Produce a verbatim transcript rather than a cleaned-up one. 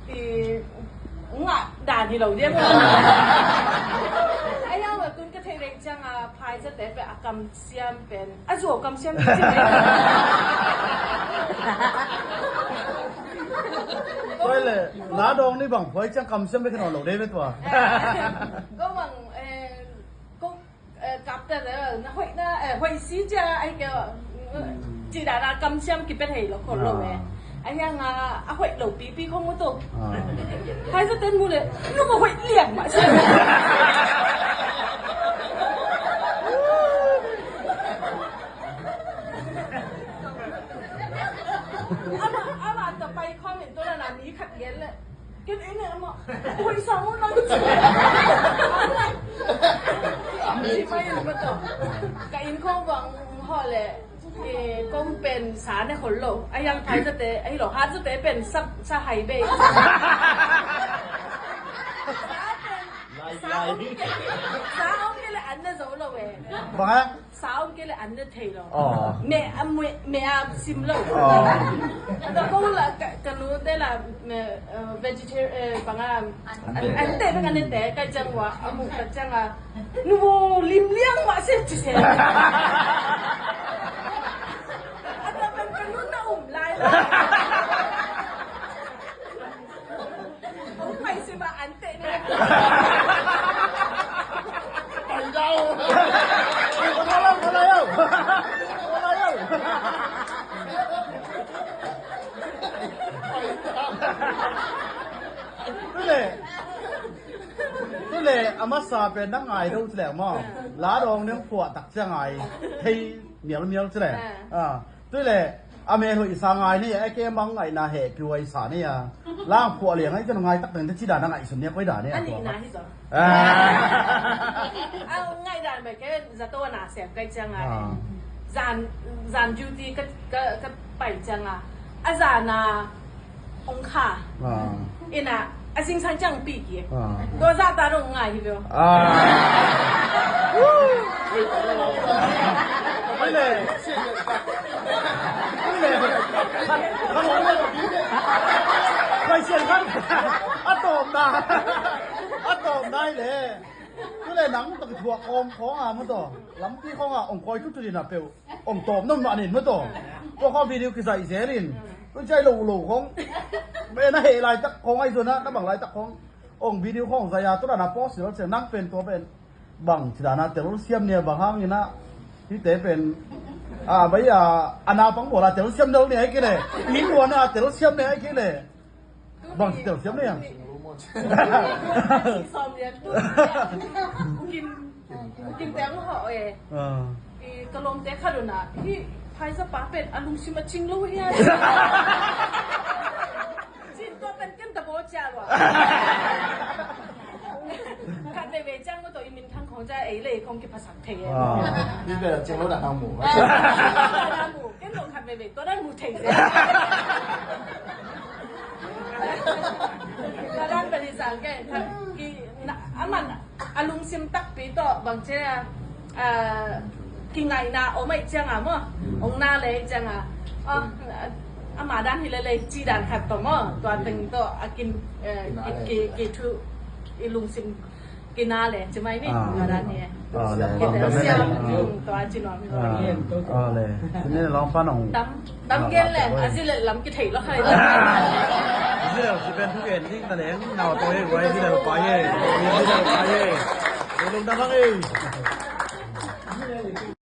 I ngah dan hi lo diam. A yang lo tun ka thei reng ciang a, phaizate pen a kamsiam pen a zuau kamsiam hi ci mai. Tua le, la dawng ni bang phuai ciang kamsiam bek hi nawn lo dei ve tua. Ko bang, eh, ko, eh, kapte le na hoih na, eh, hoih si cia ai ke, eh, ci dan a kamsiam kipia thei lo khol lo eh. A hiang a, a hoih lo pipi khong uto. Hai sa ten mu le, nu ma hoih liang ma si. Ama, ama ta pai comment to na na mi khat gen le. Ken ene ama, oi, sa mo nang. Ci mai in ma to. Ka inn khong bang ho le. Eh, kong pen sa ne khol lo. A yang thai sa te, a hi lo, hat sa te pen sa, sa hai be. Sa pen, sa ong ke, sa ong ke le an na zo lo eh. Bang ha? Sa om ke le an na thei lo. Oh. Me a mui, me a sim lo. Oh. Ka ko la, ka, ka nu te la, me, eh, vegetarian, eh, bang a, an, an te, an te, ka cang wa, a mu ka cang a. Nu vo lim liang wa se ci se. A ta ban ka nu na um lai la. Hong pai si ma an teh ne. Pai dau. Pai dau, pai dau. Tule, tule, a masa pen na ngai do tule maw. La dong neng phuah tak cia ngai. Hei, mial mial tule. Ah. Tule, a me hloi sa ngai ni, a ke mang ngai na he piuai sa ni a. Lang phuah liang ai, ka ngai tak teng te ci dan a ngai sun ni a koi dan ni a. Ani na hi zo. Ah. A ngai dan bai ke zato na sem kai cia ngai. Ah. Zan, zan duty ka, ka, ka pai cia ngai. A zan a Ong kha. Ah. Ina, a zingsang ciang pi ki. Ah. Tua zah ta dong ngai hi lo. Ah. Oi le. Oi le. Kai sian kan. A tawm na. A tawm nai le. Tule nang tawh kithuah kawm khawng a maw tawh. Lampi khawng a ong koi tutut in a peuh. Ong tawm nawn mah nin maw tawh. Tua khawng video kizaih zel in. Tun ciai lo lo khawng. Me na heh laitak khawng ahi zona, na bang laitak khawng. Ong video khawng zaih a, tua dan a post zel ciang nang pen tua pen. Bang ci dan a tel siam nia bang hang ina. Hihte pen. A, bai a, a naupang bawl a tel siam del nia ahi kei le. Inn luan a tel siam nia ahi kei le. Bang ci tel siam le yang. Sawm lian tu. Bukim, bukim teng ho e. Ah. I ka lawmte khat un a, hi phaisa pa pen a lungsim a cing lo hi a. Cin tua pen ken ta bo cia lo. Khat veivei ciang maw tawh i minthang khawng cia ei le ei khawng kiphasak thei e. Ah. Hi pen a cing lo dan hang mu. Ah, dan hang mu. Ken tawh khat veivei tua dan mu thei se. Tua dan pen hi sang ke, khat ki, na, a man a lungsim takpi tawh bang cia, ah, kingaihna om ahih ciang a maw. Ong na le ahih ciang a. Oh, ama dan hi le le ci dan khat tawh maw. Tua teng tawh a kin, eh, ki, ki, ki thu i lungsim Kina le, ci mai ni, ah, kina dan ni. Ah, le, kina dan le. Siam, mm, tua ci nuam hi lo. Ah, ah, le. Ci ni lawng pan ong. Tam, tam gen le, ah, a zi le lam ki thei lo khai. Zi le, ci pen thu gen ding ta leng, nau to ye, wai zi le pa ye, zi le pa ye. Lung dam hang e.